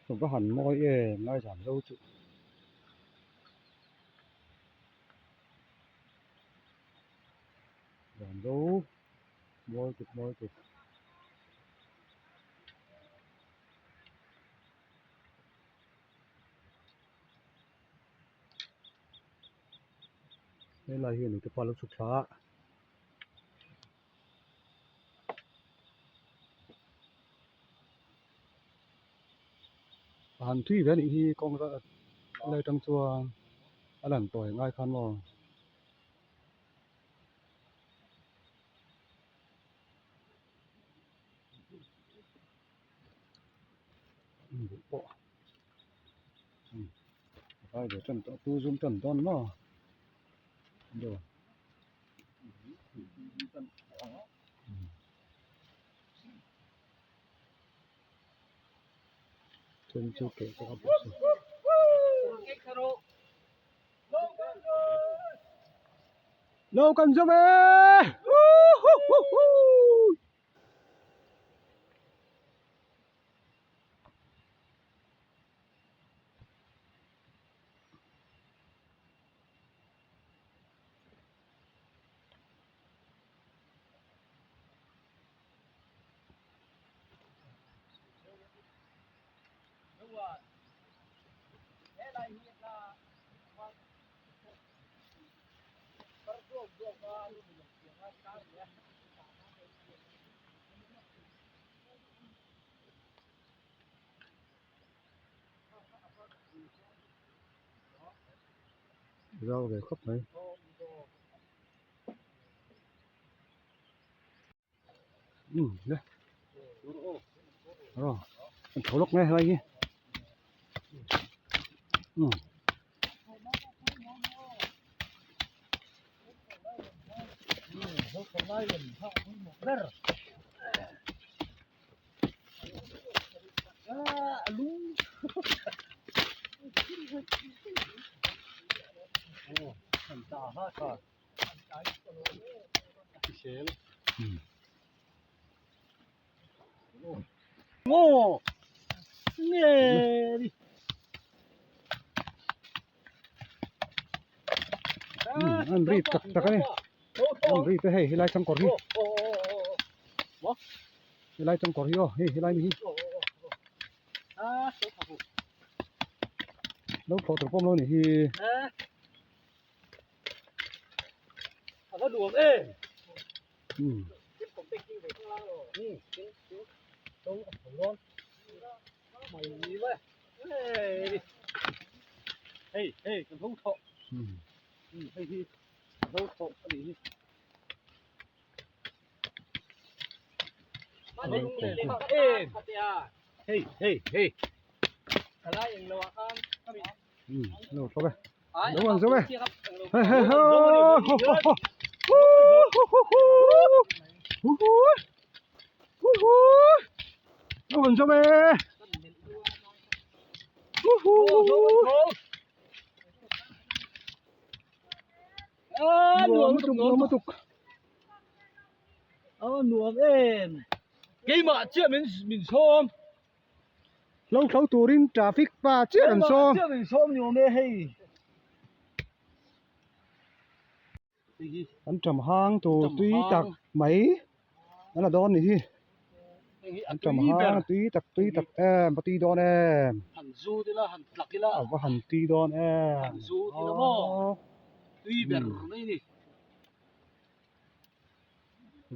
Va han mawi em ngaizam zo chu. Zam zo mawi tuk mawi tuk. Helai hi a ni te pawh a lo chhuk thla a. A han thui ve a nih hi kawng lai atang chuan a lan tawi ngai khan maw. Buh pawh a vai ve tan tawh a tu zum tan dawn maw. Then chu keh bawk a bawk a. Lo kan zawm e! Zau ve khawp mai. Um le aw an tho lawk mai helai hi um. An ri tak tak a ni an ri te hei helai changkawr hi helai changkawr hi aw hei helai mi hi lo thlawh tur pawh awm lo a nih hi. Lo thlawh e lo an zo e he he ho ho ho ho hu hu hu hu hu hu hu hu lo an zo e hu hu nuam lutuk nuam lutuk a nuam em keimah chiah min min sawm Lo thlo turin traffic pa chiah an sawm. Keimah chiah min sawm ni awm e hei. An ṭam hang tur tui tak mai an la dawn ni hi. An ṭam hang tui tak tui tak em va tui dawn em. Han zut ila han tlak ila. A va han tui dawn em. Han zut ila maw. Tui ber mai ni.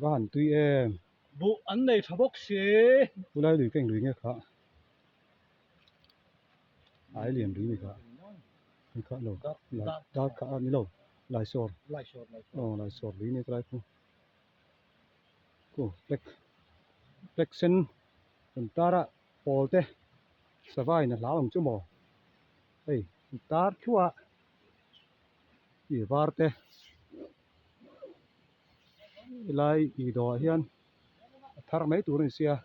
Va han tui em. Buh an nei tha bawk si. Pu lai lui ka eng lui nge kha ai lian lui ni kha ni kha lo dar kha a ni lo laisawr aw laisawr lui ni ka lai khu khu flag flag sen an tar a pawl te sava in a hlau ang chu maw hei an tar thluah a ih var te. Helai tih dawhah hian a thar mai tur a ni sia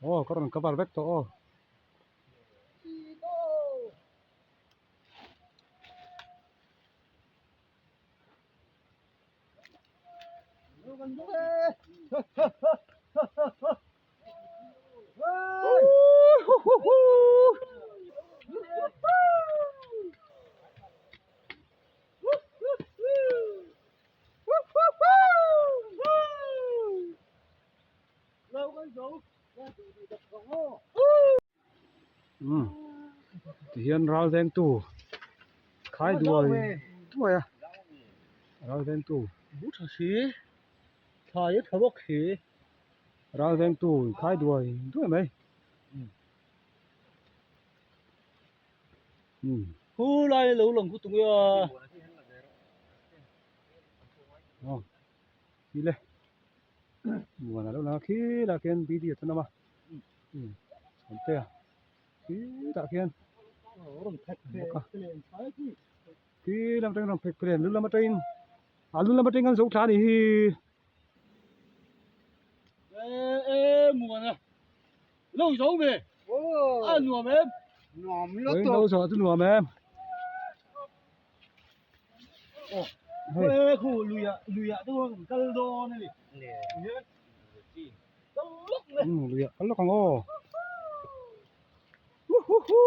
aw ka rawn cover vek tawh aw. Umm tihian ral vengtu khai duai duai a ral vengtu bu tha si thlai a tha bawk si ral vengtu khai duai duai mai umm khu lai lo lang khu tung a aw khi le muan a lo lang a khi lah khian video chu an awm a sawmtea khitah khian bawk a khi lam atangin rawn phek phek lu lam atangin a lu lam atangin kan zo thla a nih hi. Lo zo chu nuam em. Hei khu luiah luiah te khuan kan kal dawn a ni. Kal lawk mai. Luiah kal lawk ang aw. Luiah te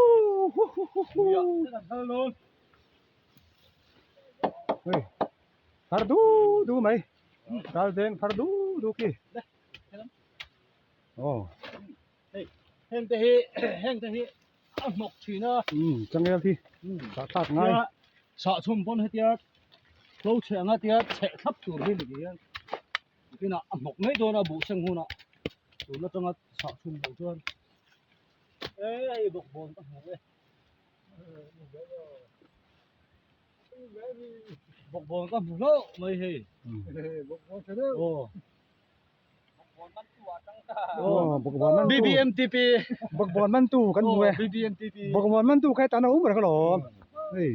kan kal dawn. Hei phar du du mai. Ral veng phar du du khi. Aw. Hei heng te hi heng te hi a hnawk thin a. Changel khi sah thlak ngai. Sah chhum pawn hetia hlo chhe anga tia chheh thlap tur hi ni hian kinah a hnawk mai dawn a buh seng hunah tun atanga sah chhum loh chuan e hei bawkbawn ka hmu e bawkbawn ka hmu hlauh mai hei aw. BBMTP Bawkbawn mantu kan hmu e BBMTP Bawkbawn mantu kha tan a awm reng alawm hei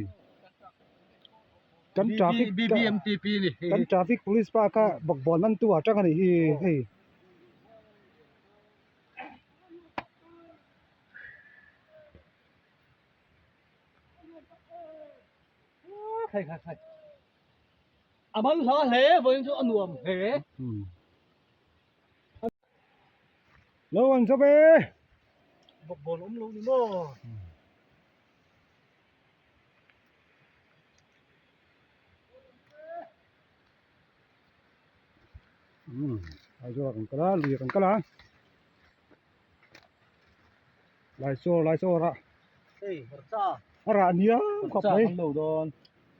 kan traffic BBMTP ni kan traffic police pa kha bawkbawn mantu ah tang a nih hi hei khai khai khai A man hla hle vawiin chu a nuam hle. Lo an chawp e. Bawkbawn awm lo ni maw? Aizawl ah kan kal a, lui ah kan kal a. Laisaw laisaw rah. Hei hmarcha. A rah hniam khawp mai. Hmarcha kan lo dawn.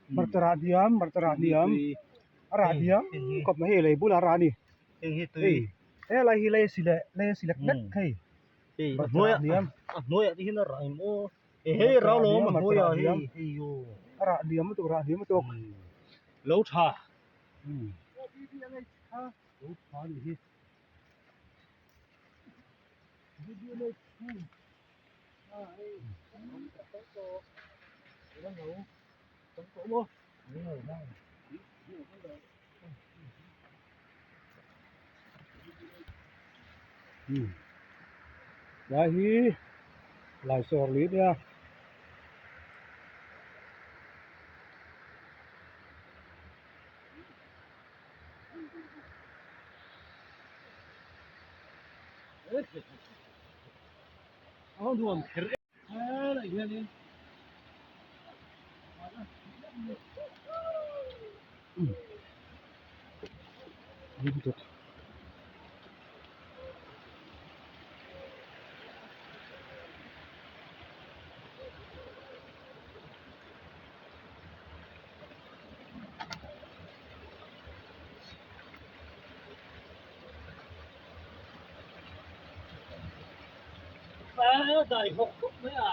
Hmarcha rah hniam hmarcha rah hniam. A rah hniam khawp mai hei lei bulah a rah a ni. Heng hi tui. Hei helai hi lei a si leh lei a si lek lek hei. Hei a hnuaiah a hnuaiah te hian a rah em aw. Hei rau lo awm a hnuaiah hei hei aw. A rah hniam lutuk rah hniam lutuk. Lo tha. Lo tha a nih hi. Lai hi lai sawr lui nia. Dai hawk khawp mai a.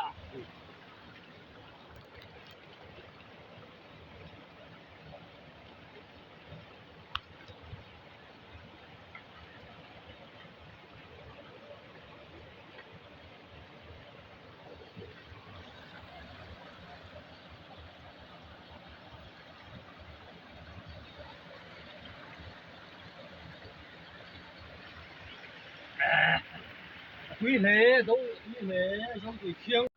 Tui hle zo tui hle zo tui thiang.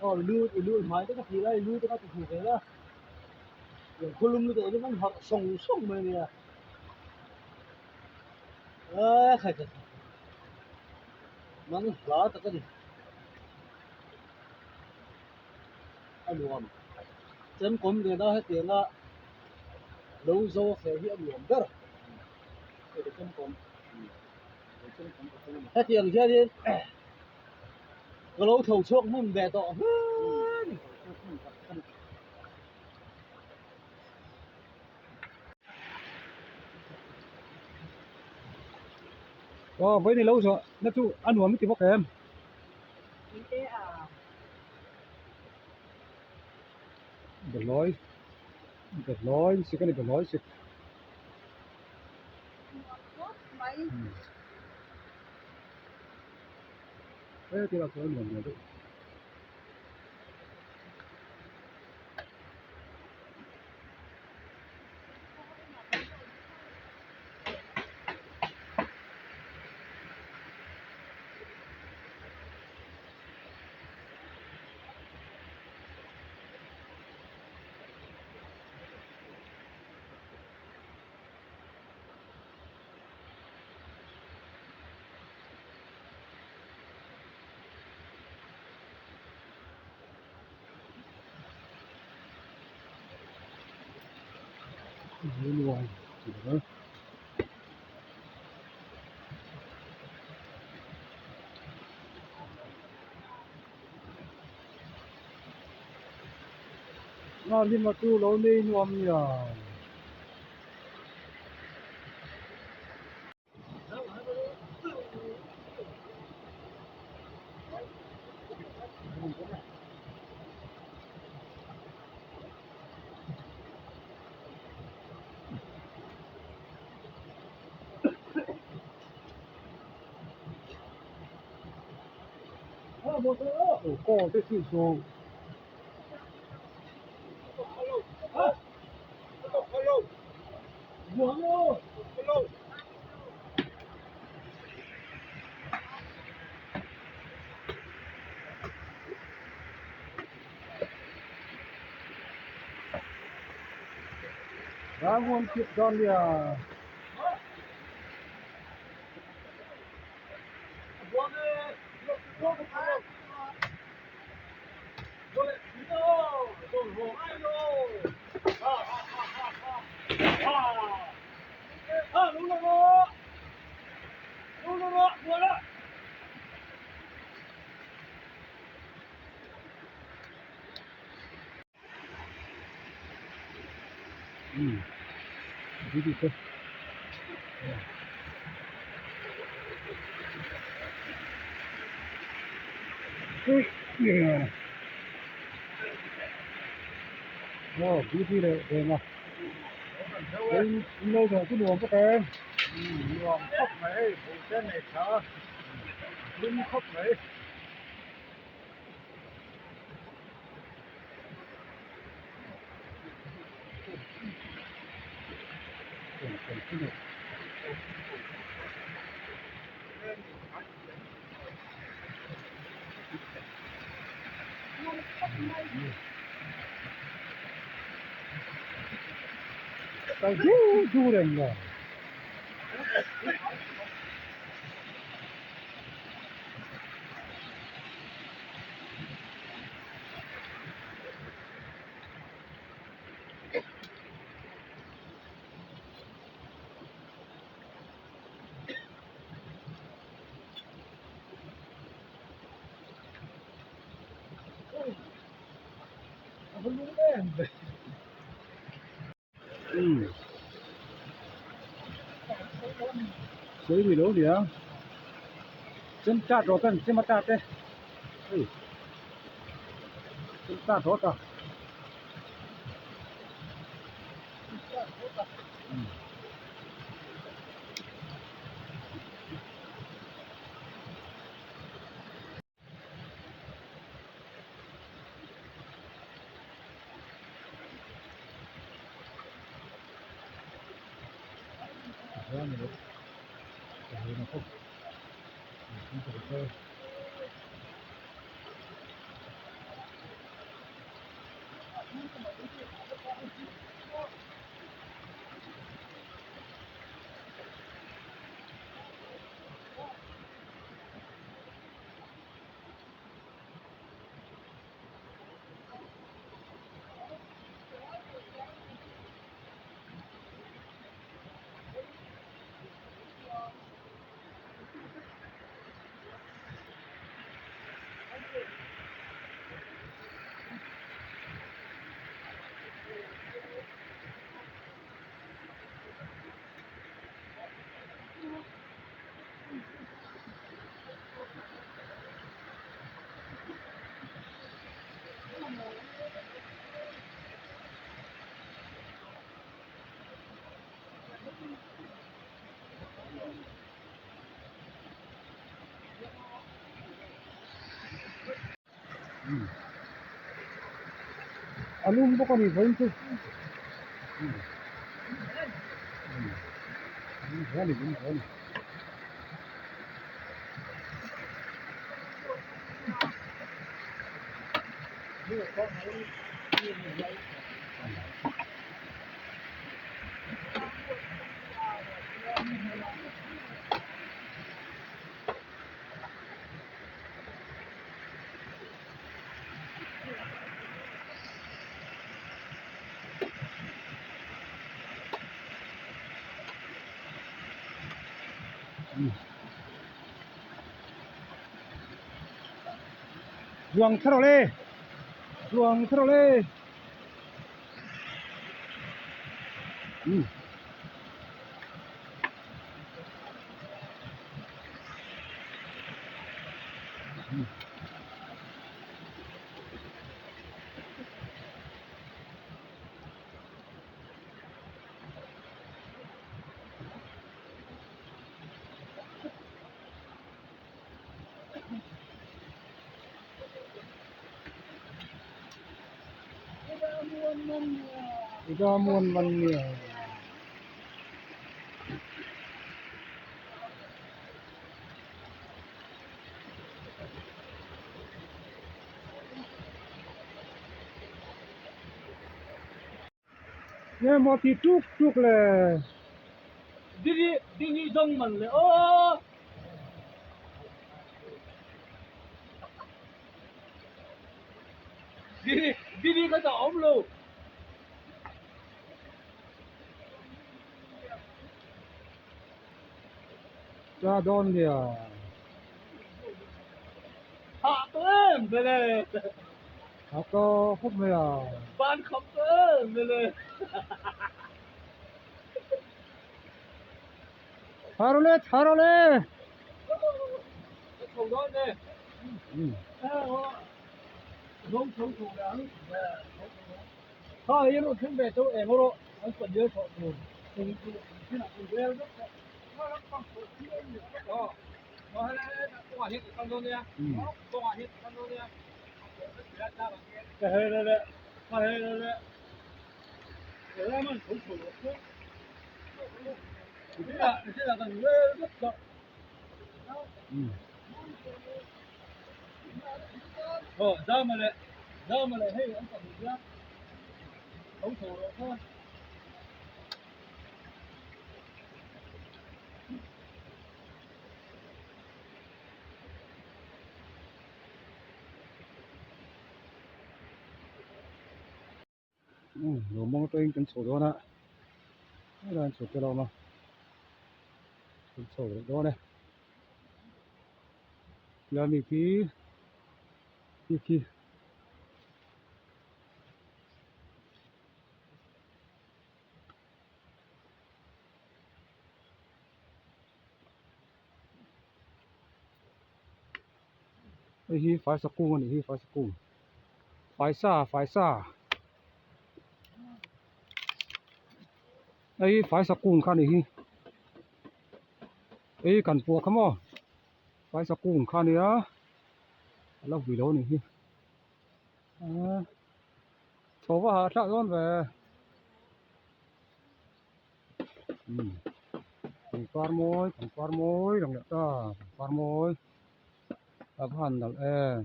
Aw lu i lu hmai te ka ti la i lu te ka ti hmu ve la. Khawlum lutuk chu kan harh sawng sawng mai a nia a khai khai khai man hla tak a ni a nuam chemkawm nena hetianga lo zo a feh hi a nuam ber chemkawm hetiang hianin ka lo tho chhuak hmun ve tawh hle a ni. Aw vawi ni lo zawh na chu a nuam i ti bawk em? Behlawi behlawi sik a ni behlawi sik. He ti lah chuan a nuam ve deuh. Lima chu lo nei nuam nia. Kaw te chu saw. Rangon kip dawn nia. Wow, beauty leh veng a. In in lo zawh chu nuam bawk em. Nuam khawp mai hei buh te nei tha a hlim khawp mai. Kal du du reng lo. Sawi ni lo nia chem chat rawh kan chem a tat e hei chem chat rawh ta. A lum bawk a ni vawiin chu. Lum hle a ni lum hle a ni. Ruang thar awle ruang thar awle Ida muan man nia. Nge maw ti tuk tuk le. Dini dini zawng man le aw. Dini dini ka ta awm lo. Cha dawn nia. Hah tawh em vele. A to khawp mai a. Ban khawp tawh em vele. Thar le thar le. Ka chho dawn e. Zawng chho chho leh ang. Kha hi rawh thleng ve tho eng rawh an pahnih a chhoh tur eng chu thinah an rel vek tawh. Lo mawng atangin kan chho dawn a helai an chho tel a awm a kan chho leh dawn e tlai mi khi khi khi. Hei hi faisa kung a nih hi faisa kung faisa faisa hei hi faisa kung kha a nih hi hei kan puah kha maw faisa kung kha a nia a la vui lo a nih hi aaa chho va hahthlak dawn ve. Pangpar mawi pangpar mawi lang leh ta pangpar mawi a va han nalh em.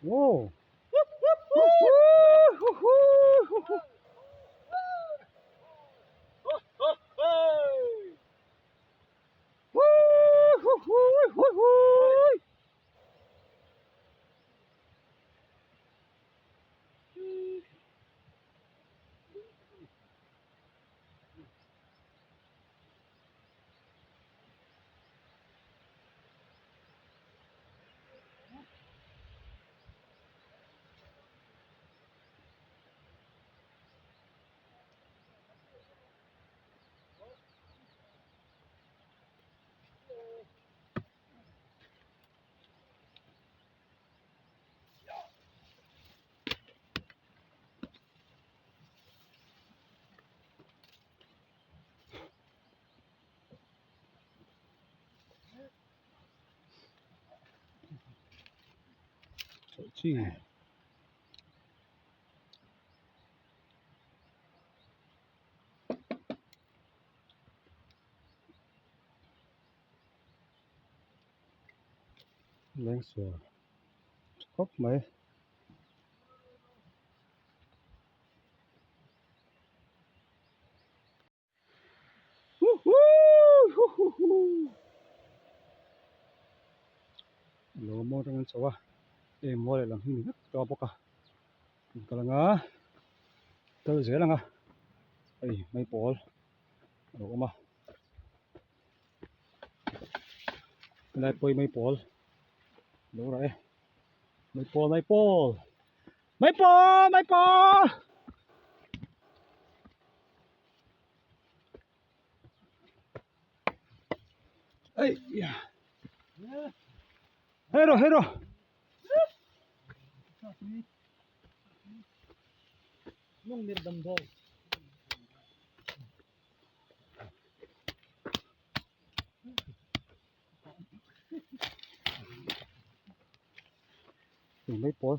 Wow. Chawlh chi. Lengsual tha khawp mai. Lo mawi atangin an chho a hei mual lehlam hi ni vek tawh bawk a kan kal anga kal zel anga hei maipawl a lo awm a helai pawh hi maipawl a lo rah e maipawl maipawl maipawl maipawl. Hei rawh hei rawh Mai pawl.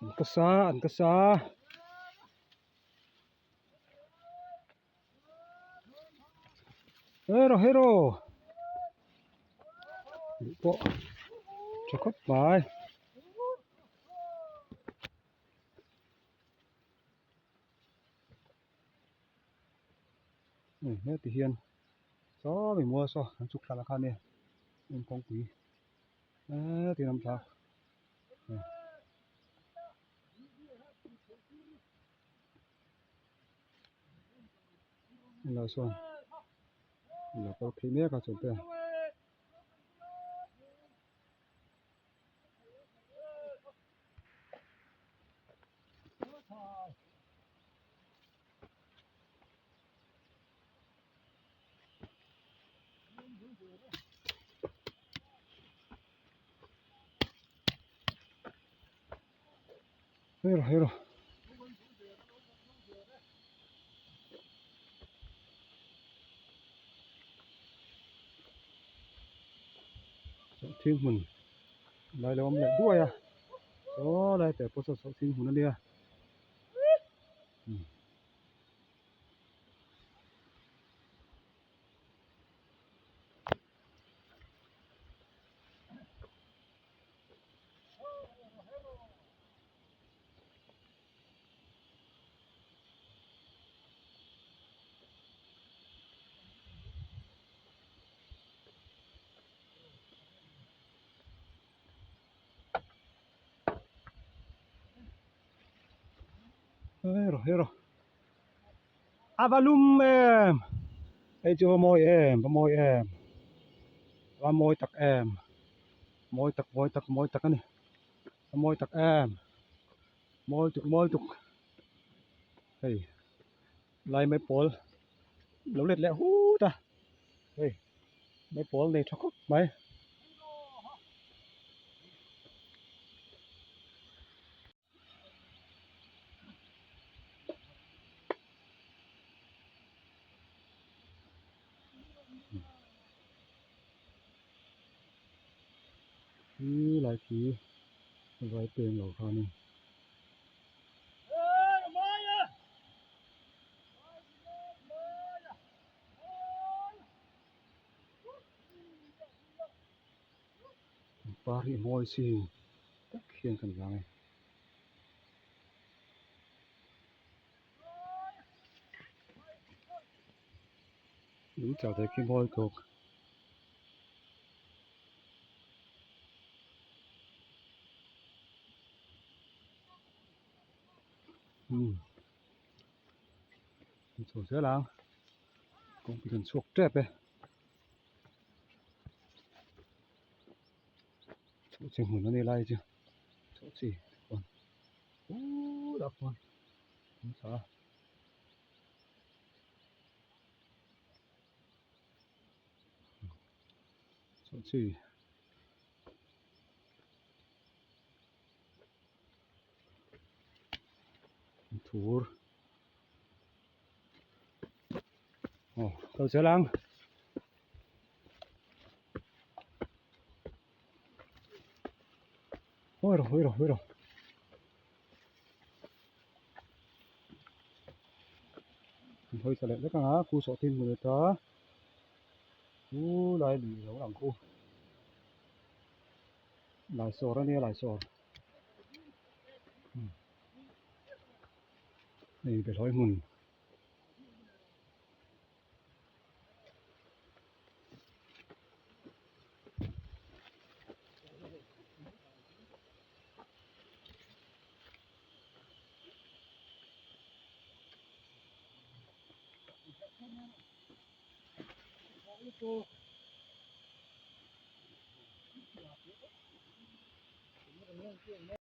An ka sa an ka sa hero hero duh pawh tha khawp mai. Heti hian saw mi mual saw an chhuk thla kha nia heng kawngpui heti lam thla helai sawn lo kal phei mek a chawlhte. Hero hero thing hmun lai lo awm leh duai a saw lai te pawh saw sawhthing hmun a nia. Hero hero a va lum em hei chu va mawi em va mawi em va mawi tak em mawi tak mawi tak mawi tak a ni a mawi tak em mawi tuk mawi tuk hei lai mai pawl lo let leh hut a hei mai pawl nei tha khawp mai. Khi lai khi vai peng lo kha a ni. Par hi mawi chi tak hian kan vang e. Lung chau te khi mawi tawk. Hmm. Chho zel ang. Kawngpui kan chhuak tep e. Chawhchih hmun a ni lai chu chawhchih chuan putah khuan an chah a. Chawhchih thur aw kal zel ang. Hawi rawh hawi rawh hawi rawh. An hawi ta leh vek ang a khu sawh thing hmu leh ta khu lai lui lo lang khu laisawr a nia laisawr hei behlawi hmun.